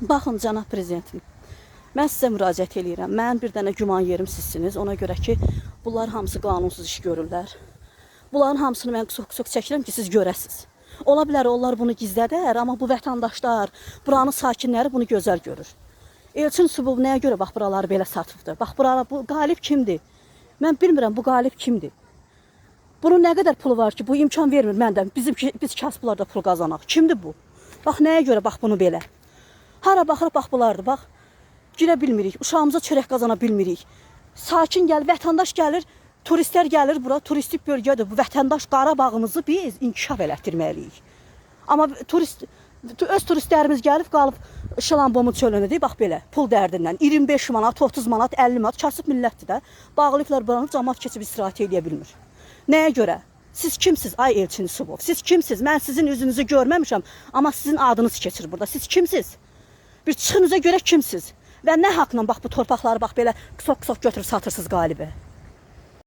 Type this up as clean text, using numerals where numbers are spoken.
Baxın, cənab prezidentim. Mən sizə müraciət eləyirəm. Mənim bir dənə güman yerim sizsiniz. Ona görə ki, bunlar hamısı qanunsuz iş görürlər. Bunların hamısını mən qısıq-qısıq çəkirəm ki, siz görəsiniz. Ola bilər onlar bunu gizlədər, amma bu vətəndaşlar, buranın sakinləri bunu gözəl görür. Elçin Subov nəyə görə bax buraları belə satıbdı? Bax buralar, bu Qalib kimdir? Mən bilmirəm bu Qalib kimdir? Bunun nə qədər pulu var ki, bu imkan vermir məndən. Bizim ki, biz kasıblarda pul qazanaq. Kimdir bu? Bax nəyə görə bax bunu belə? Hara baxırıq, bax bunlardır, bax. Girə bilmirik, uşağımıza çörək qazana bilmirik. Sakin gəl, vətəndaş gəlir, turistlər gəlir bura, turistik bölgədir. Bu vətəndaş Qarabağımızı biz inkişaf elətdirməliyik. Amma turist öz turistlərimiz gəlib qalıb Şalambomun çölündə deyir, bax belə, pul dərdindən 25 manat, 30 manat, 50 manat kasıb millətdir də. Bağlayıblar buranı, camaat keçib istirahət eləyə bilmir. Nəyə görə? Siz kimsiz ay Elçin Yusubov? Siz kimsiz? Mən sizin üzünüzü görməmişəm, amma sizin adınız keçir burada. Siz kimsiz? Bir çıxın üzə görə kimsiz? Və nə haqla bax bu torpaqları bax belə qısıq-qısıq götürüb satırsınız Qalibə?